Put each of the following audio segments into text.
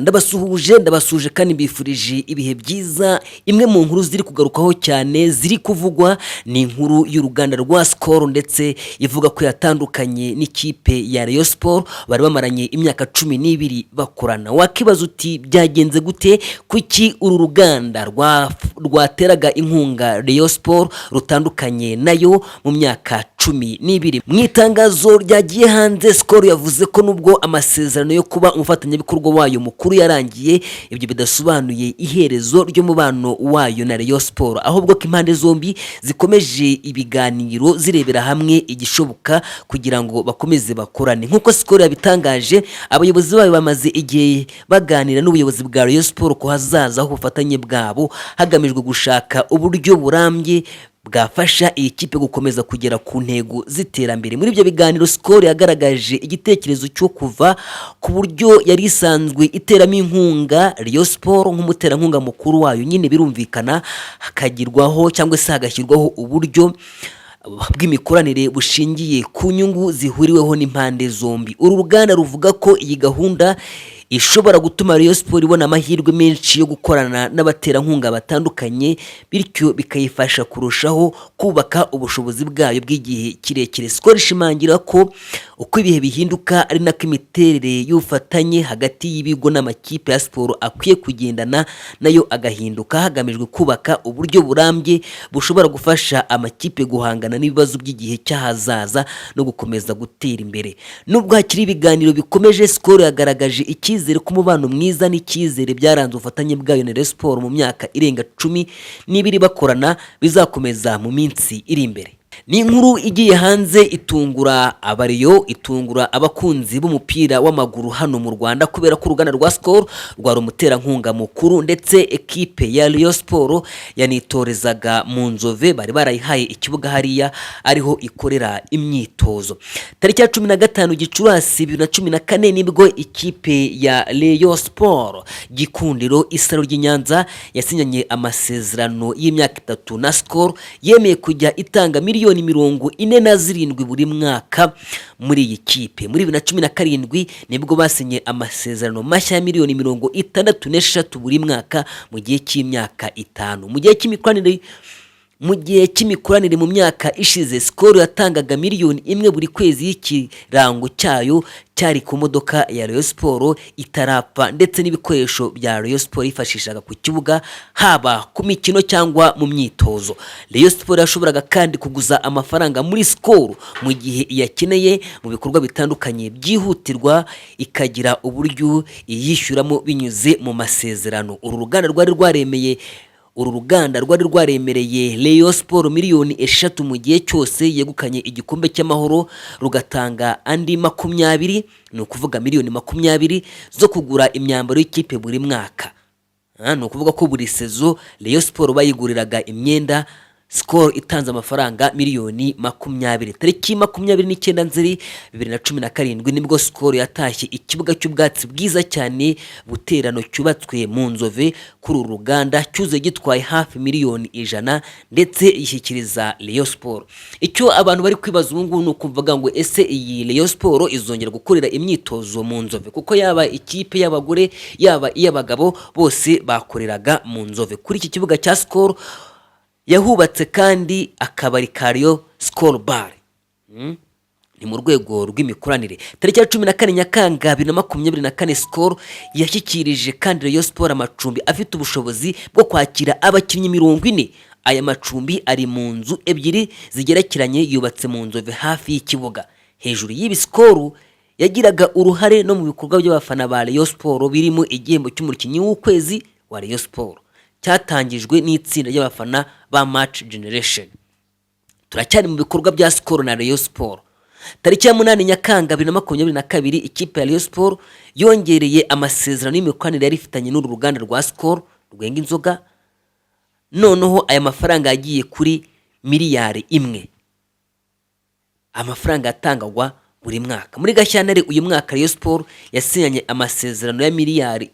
Ndabasuhuje, ndabasuhuje kandi mbifurije ibihe byiza. Imwe mu nkuru ziri kugarukwaho cyane, ziri kuvugwa, ni inkuru y'uruganda rwa Skol, ndetse ivuga ko yatandukanye n'ikipe ya Rayon Sport bari bamaranye imyaka 12 bakorana. Wakibaza uti: "Byagenze gute? Kuki uru ruganda rwateraga inkunga Rayon Sport rutandukanye nayo mu myaka 12?" Mu itangazo ryagiye hanze, Skol yavuze ko nubwo amasezerano yo kuba umufatanyabikorwa wayo mukuru yarangiye, ibyo bidasobanuye iherezo ry'umubano wayo na Rayon Sport, ahubwo ko impande zombi zikomeje ibiganiro zirebera hamwe igishoboka kugira ngo bakomeze bakorane. Nk'uko Skol yabitangaje, abayobozi bayo bamaze igihe baganira n'ubuyobozi bwa Rayon Sport ku hazaza h'ubufatanye bwabo, hagamijwe gushaka uburyo burambye bwafasha iyi kipe gukomeza kugera ku ntego z'iterambere. Muri ibyo biganiro, Skol yagaragaje igitekerezo cyo kuva ku buryo yari isanzwe iteramo inkunga Rayon Sport nk'umuterankunga mukuru wayo nyine, birumvikana, hakagirwaho cyangwa se hagashyirwaho uburyo bw'imikoranire bushingiye ku nyungu zihuriweho n'impande zombi. Uru ruganda ruvuga ko iyi gahunda ishobora gutuma Rayon Sport ibona amahirwe menshi yo gukorana n'abaterankunga batandukanye, bityo bikayifasha kurushaho kubaka ubushobozi bwayo bw'igihe kirekire. Skol ishimangira ko uko ibihe bihinduka ari nako imiterere y'ubufatanye hagati y'ibigo n'amakipe ya siporo akwiye kugendana nayo agahinduka, hagamijwe kubaka uburyo burambye bushobora gufasha amakipe guhangana n'ibibazo by'igihe cy'ahazaza no gukomeza gutera imbere. Nubwo hakiri ibiganiro bikomeje, Skol yagaragaje icyizere ko umubano mwiza n'icyizere byaranze ubufatanye bwayo na Rayon Sport mu myaka irenga 12 bakorana bizakomeza mu minsi iri imbere. Ni inkuru igiye hanze itungura abariyo, itungura abakunzi b'umupira w'amaguru hano mu Rwanda, kubera ko uruganda rwa Skol rwari umuterankunga mukuru, ndetse ekipe ya Rayon Sport yanitorezaga mu Nzove, bari barayihaye ikibuga hariya ariho ikorera imyitozo. Tariki ya 15 Gicurasi 2014 nibwo ikipe ya Rayon Sport Gikundiro Isaro ry'i Nyanza yasinyanye amasezerano y'imyaka 3 na Skol, yemeye kujya itanga miliyoni 47 buri mwaka muri iyi kipe. Muri 2017 nibwo basinye amasezerano mashya ya miliyoni 63 buri mwaka mu gihe cy'imyaka 5. Mu gihe cy'imikoranire mu myaka ishize, Skol yatangaga miliyoni 1 buri kwezi y'ikirango cyayo cyari ku modoka ya Rayon Sport itarapfa, ndetse n'ibikoresho bya Rayon Sport yifashishaga ku kibuga, haba ku mikino cyangwa mu myitozo. Rayon Sport yashoboraga kandi kuguza amafaranga muri Skol mu gihe iyakeneye mu bikorwa bitandukanye byihutirwa, ikagira uburyo iyishyuramo binyuze mu masezerano. Uru ruganda rwari rwaremereye Rayon Sport miliyoni 3 mu gihe cyose yegukanye igikombe cy'Amahoro, rugatanga andi 20, ni ukuvuga miliyoni 20 zo kugura imyambaro y'ikipe buri mwaka. Ni ukuvuga ko buri saison Rayon Sport bayiguriraga imyenda, Skol itanze amafaranga miliyoni 20. Tariki 29 Nzeri 2017 nibwo Skol yatashye ikibuga cy'ubwatsi bwiza cyane buterano cyubatswe mu Nzove kuri uru ruganda, cyuzuye gitwaye hafi miliyoni 100, ndetse ishyikiriza Rayon Sport. Icyo abantu bari kwibaza ubu ngubu ni ukuvuga ngo: "Ese iyi Rayon Sport izongera gukorera imyitozo mu Nzove?" Kuko yaba ikipe y'abagore, yaba iy'abagabo, bose bakoreraga mu Nzove kuri iki kibuga cya Skol. Yahubatse kandi akabari ka Rayon Skol Bar. Ni mu rwego rw'imikoranire. Tariki ya 14 Nyakanga 2024, Skol yashyikirije kandi Rayon Sport amacumbi afite ubushobozi bwo kwakira abakinnyi 40. Aya macumbi ari mu nzu ebyiri zigerekeranye yubatse mu Nzove hafi y'ikibuga. Hejuru y'ibi, Skol yagiraga uruhare no mu bikorwa by'abafana ba Rayon Sport, birimo igihembo cy'umukinnyi w'ukwezi wa Rayon Sport cyatangijwe n'itsinda ry'abafana ba Match Generation. Turacyari mu bikorwa bya Skol na Rayon Sport. Tariki ya 8 Nyakanga 2022, ikipe ya Rayon Sport yongereye amasezerano y'imikoranire yari ifitanye n'uru ruganda rwa Skol rwenga inzoga. Noneho aya mafaranga yagiye kuri miliyari 1, amafaranga yatangagwa buri mwaka. Muri Gashyantare uyu mwaka Rayon Sport yasinyanye amasezerano ya miliyari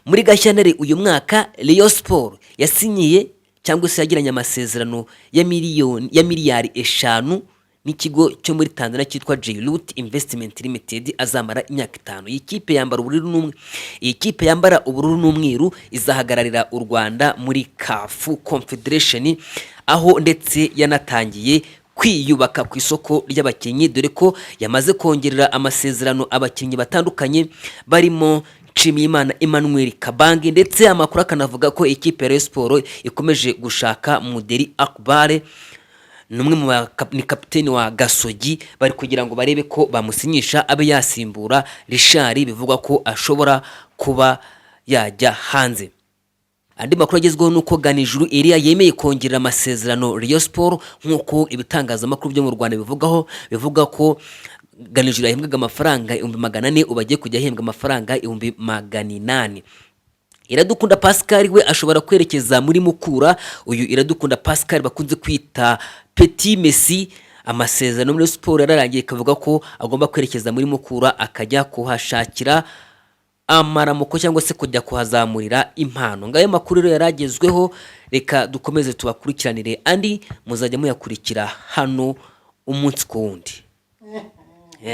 Muri Gashyantare uyu mwaka Rayon Sport yasinyiye cyangwa se yagiranye amasezerano ya miliyoni ya miliyari 5. n'ikigo cyo muri Tanzania cyitwa Jayrut Investment Limited, azamara imyaka 5. Iyi kipe yambara ubururu n'umweru izahagararira u Rwanda muri CAF Confederation, aho ndetse yanatangiye kwiyubaka ku isoko ry'abakinnyi, dore ko yamaze kongerera amasezerano abakinnyi batandukanye barimo Nshimiyimana Emmanuel Kabange. Ndetse amakuru akanavuga ko ikipe ya Rayon Sports ikomeje gushaka Muderi Akbar, ni umwe mu ni kapiteni wa Gasogi, bari kugira ngo barebe ko bamusinyisha abe yasimbura Richard bivugwa ko ashobora kuba yajya hanze. Andi makuru agezweho ni uko Ganijuru Elia yemeye kongerera amasezerano Rayon Sports, nk'uko ibitangazamakuru byo mu Rwanda bivugaho, bivuga ko Ganijuru yahembwaga amafaranga 400,000, ubu agiye kujya ahembwa amafaranga 800,000. Iradukunda Pascal we ashobora kwerekeza muri Mukura. Uyu Iradukunda Pascal bakunze kwita Petit Messi, amasezerano muri siporo yararangiye, ikavuga ko agomba kwerekeza muri Mukura akajya kuhashakira amaramuko cyangwa se kujya kuhazamurira impano. Ngayo makuru rero yaragezweho, reka dukomeze tubakurikiranire andi, muzajya muyakurikira hano umunsi ku wundi.